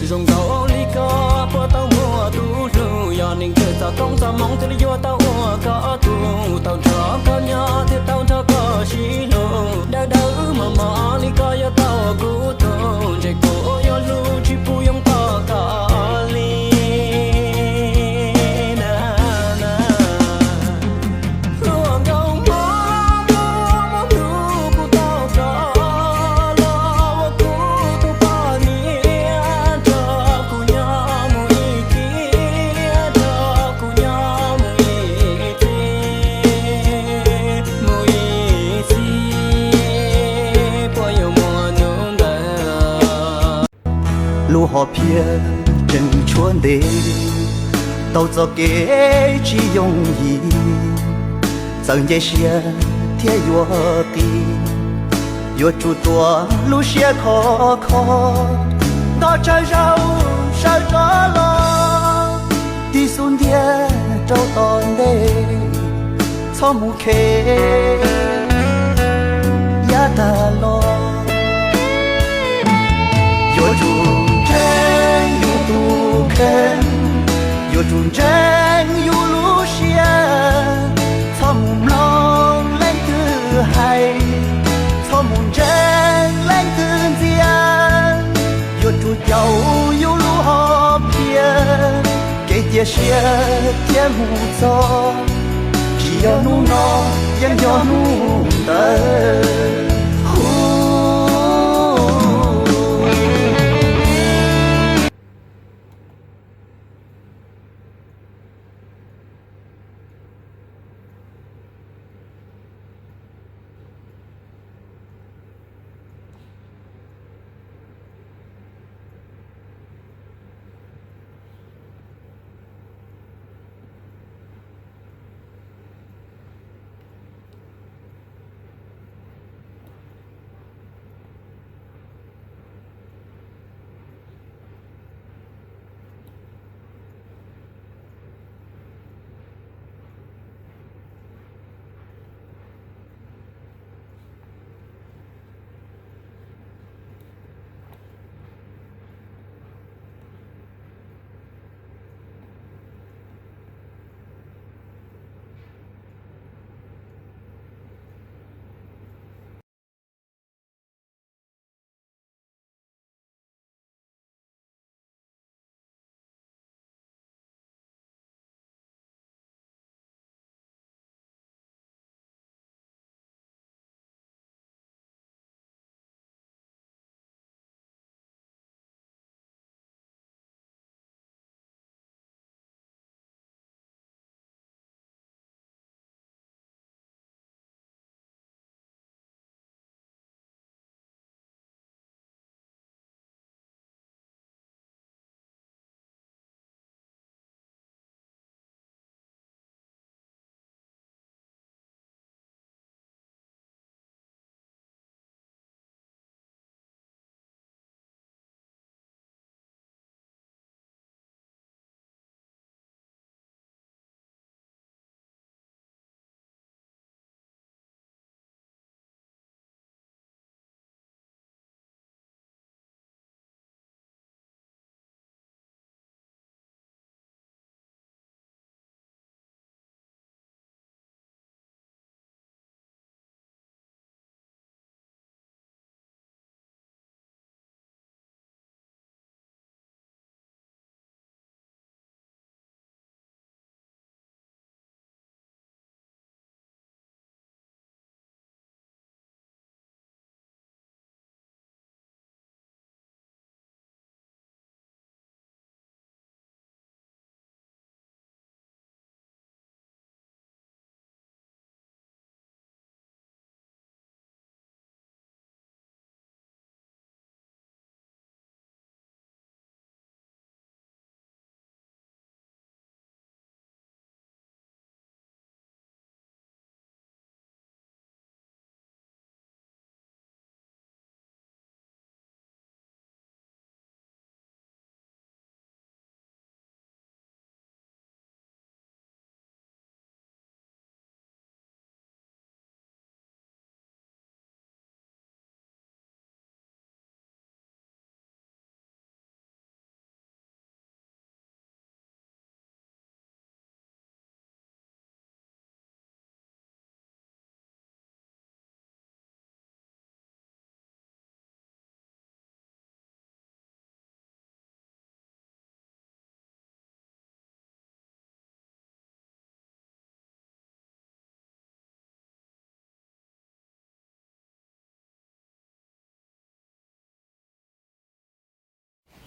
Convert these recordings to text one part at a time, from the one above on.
Zoo nkaus li koj puas tau muaj tus hlub, yog neeg twg txoj koob txoj hmoov thiaj li yuav tau ua koj tug, tau nrog koj nyob thiab tau nrog koj sib hlub. Dawb dawb mos mos li koj yuav tau kuv tug, ntshe kuv yuav hlub tsis pub yoo tau koj li. Hluas nkauj hmoob, hluas nkauj hmoob, kuv tau koj los ua kuv tus poj niam, nrog kuv nyob mus ib txhis, nrog kuv nyob mus ib txhis, mus ib txhis, puas yuav muaj hnub ntawd? Lub hom phiaj tseem tshuav ntev, tau txoj kev tsis yooj yim, txawm nce siab thiab yuav qis, yuav tsum tuav lub siab khov kho, nto tsawg zaus sawv rov los, tig xub ntiag rau tom ntej, txhob mus khe yav tag los. Yuav tsum ntseeg yus tus kheej, yuav tsum ntseeg yus lub siab, txhob mus mloog leej twg hais, txhob mus ntseeg leej twg ntxias, yuav tsum caum yus lub hom phiaj, kev cia siab thiab mus txog, tsis yog hnub no, yeej yog hnub ntawd.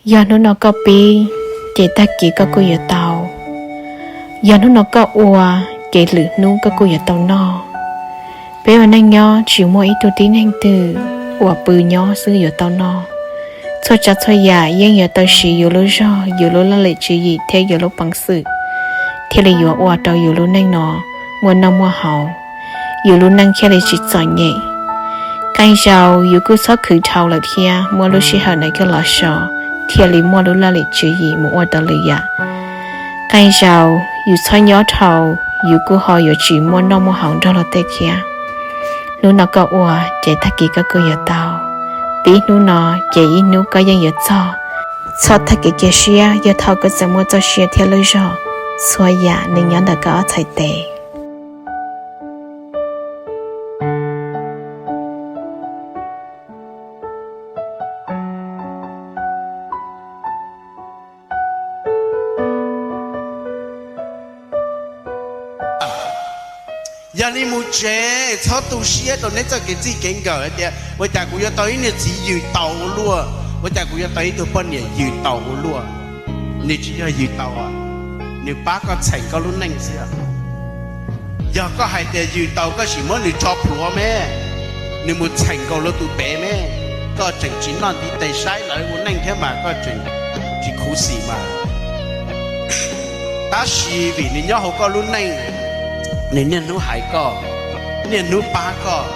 Yog hnub no koj pib, ces tag kis koj kuj yuav tau. Yog hnub no koj ua, ces lwm hnub koj kuj yuav tau noj. Peb ua neej nyob tsis muaj ib tug tib neeg twg uas pw nyob xwb yuav tau noj. Txhua tsav txhua yam yeej yuav tau siv yus lub zog, yus lub laj lim tswv yim thiab yus lub peev xwm, thiaj li yuav ua rau yus lub neej no muaj noj muaj haus, yus lub neej thiaj li tsis txom nyem. Qee zaus yus kuj txhob khwv dhau lawm thiab, muaj lub sij hawm na koj los so, thiaj li muaj lub laj lim tswv yim mus ua tau lwm yam. Qee zaus yus txhob nyob dhau, yus kuj ho yuav tsis muaj noj muaj haus nrog luag tej thiab. Hnub no koj ua, ces tag kis koj kuj yuav tau. Pib hnub no, ces ib hnub koj yeej yuav txog. Txhob tag kev cia siab, yog thaum koj txawm muaj txoj sia thiab lub zog, txhua yam nws nyob ntawm koj ob txhais tes. Yog li mus tsev, txhob tu siab rau neb txoj kev txij kev nkawm hais tias ua cas kuv yuav tau ib niag txiv yws taus ua luaj, ua cas kuv yuav tau ib tug poj niam yws taus ua luaj. Nws tsis yog yws taus, nws pab koj txheem koj lub neej xwb. Yog koj hais tias yws taus koj sim muab nws tso plhuav me, nws mus txheem nkaus luag tus pem me, koj tseem tsis noj ntiv tes saib lawv ua neej thiab mas koj tseem tsis khuv xim mas. Tab sis vim nws nyob hauv koj lub neej, nws niaj hnub hais koj, niaj hnub pab koj,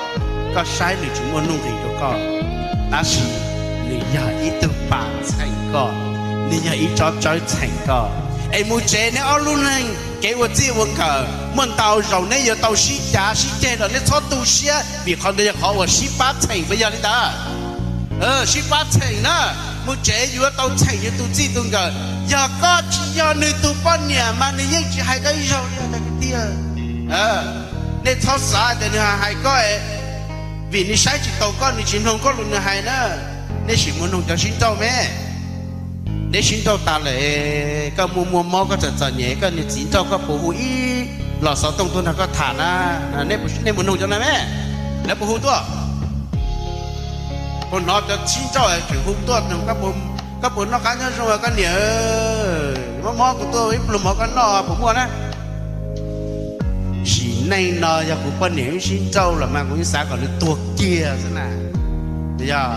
koj saib nws tsis muaj nuj nqis rau koj, tab sis nws yog ib tug pas txheem koj, nws yog ib tsob tsawb txheem koj. Es mus tsev neb ob lub neej kev ua txij ua nkawm muaj ntau zaus neb yuav tau sib cav sib ceg los neb txhob tu siab vim qhov ntawd yog qhov uas sib pab txheem puas yog li ntawd? Sib pab txheem na, mus tsev yuav tau txheem yus tus txij tus nkawm. Yog koj tsis yog nws tus poj niam mas nws yeej tsis hais koj ib zaug li tiag. Nej txhob xav tias nws hais koj vim nws saib tsis taus koj, nws tsis mloog koj lus nws hais na. Nej sim mus noog cov sib nrauj me. Neb sib nrauj tas lawm, koj muaj muaj mob koj txawm txom nyem, koj niag txiv nrauj koj puas hu ib los xov tooj tuaj nrog koj tham na? Nej mus noog cov na me, lawv puas hu tuaj? Puas hnov cov sib nrauj tseem hu tuaj, koj puas noj qab nyob zoo koj niam? Mob mob kuv tuaj ib pluag mov koj noj puas muaj na? Sim neej no yog kuv poj niam wb sib nrauj los mas kuv yeej xav kom nws tuag kiag xwb na. Yog,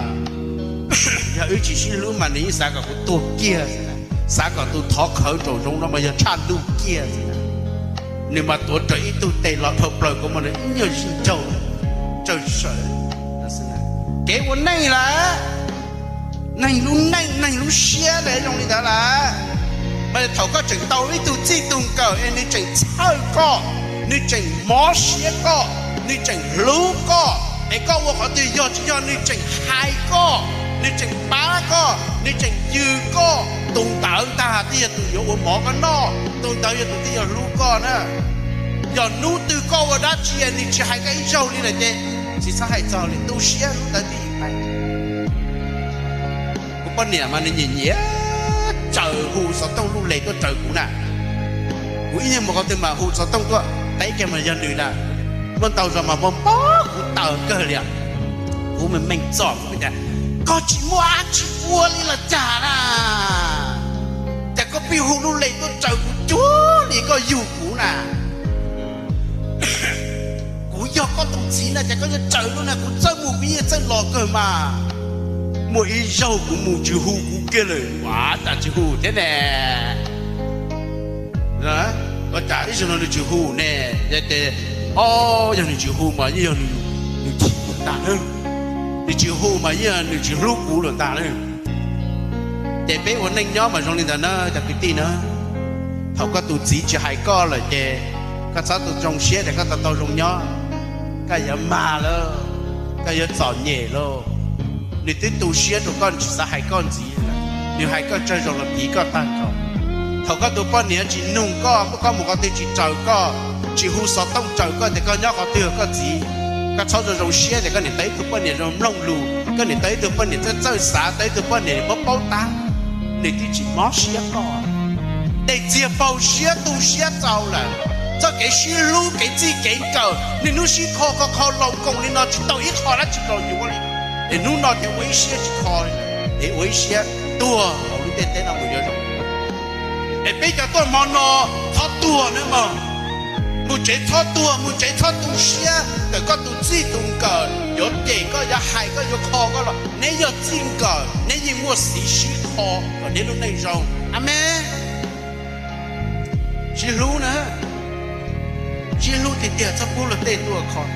yog wb tsis sib hlub mas nws yeej xav kom kuv tuag kiag xwb na. Xav kom tus thov qhawv nraum zoov no mas yog tshaj ntuj kiag xwb na. Nws mas tuav rawv ib tug tes los dhau plaws kuv mas nws ib nyuag sib nrauj tsawg sawv. Kev ua neej lawm, neeg lub neej neeg lub siab ntawd zoo li ntawd lawm. Mas thaum koj tseem tau ib tug txij tug nkawm es nws tseem txhawj koj, nws tseem mob siab koj, nws tseem hlub koj, es koj ua qhov twg yog tsis yog nws tseem hais koj, nws tseem pab koj, nws tseem yws koj, tus ntawd ntag twb yog tus yuav ua mov koj noj, tus ntawd yog tus twb yuav hlub koj na. Yog hnub twg koj ua dab tsi nws tsis hais koj ib zaug li lawm ces tsis txhob hais txog li, tu siab hnub ntawd twb yim pais. Kuv poj niam mas nws nyiam nyiam tsaws hu xov tooj lub les tuaj raws kuv na. Kuv ib nyuag mus qhov twg mas hu xov tooj tuaj teb kiag mas yog nws na. Muaj ntau zaus mas npau npau kuv taws kawg li. Kuv me meej txom kuv tias, koj tsis muaj dab tsi ua li los cas na, cas koj pheej hu lub les tuaj raws kuv cuag li koj yug kuv na. Kuv yog koj tus txiv na, cas koj yuav raws lub na, kuv txawj mus kuv yeej txawj los kawg mas. Muaj ib zaug kuv mus tsis hu kuv kiag lawm, ua cas tsis hu thiab ne? Ua cas ib zaug no nws tsis hu ne? Yog ces, o, yog nws tsis hu mas yeej yog nws chim kuv ntag na, nws tsis hu mas yeej yog nws tsis hlub kuv lawm ntag na. Ces peb ua neej nyob mas zoo li ntawd na cov kwv tij na. Thaum koj tus txiv tsis hais koj lawm ces koj txhob tu zoo siab tias koj tau tau zoo nyob, koj yuav mag lauj, koj yuav txom nyem lauj. Nws twb tu siab rau koj, nws tsis xav hais koj ntxiv, nws hais koj tsawg zaus los piv koj tag nkaus. Thaum koj tus poj niam tsis nug koj, koj mus qhov twg tsis raws koj, tsis hu xov tooj raws koj tias koj nyob qhov twg koj txiv, koj txhob zoo zoo siab tias koj niam tau ib tug poj niam zoo mloog lus, koj niam tau ib tug poj niam txawj txawj xav, tau ib tug poj niam pab paub tab, nws twb tsis mob siab koj. Tej txiag paug siab tu siab txaus lawm. Txoj kev sib hlub kev txij kev nkawm niaj hnub sib kho kho kho laus koom li no tsis tau ib qho dab tsi los yuav li. Es hnub no ces ua ib siab tsis kho li, es ua ib siab tuag hauv lub ntiaj teb no mus yuav zoo. Es peb cov tuaj hmo no, txhob tuag nawb mog. Mus tsev txhob tuag, mus tsev txhob tu siab, txawm koj tus txij tus nkawm yuav cem koj, yuav hais koj, yuav kho koj los neb yog txij nkawm, neb yeej muaj xiv sib kho kom neb lub neej zoo. Amees. Sib hlub na, sib hlub tiag tiag, txhob pub luag tej tuaj kho.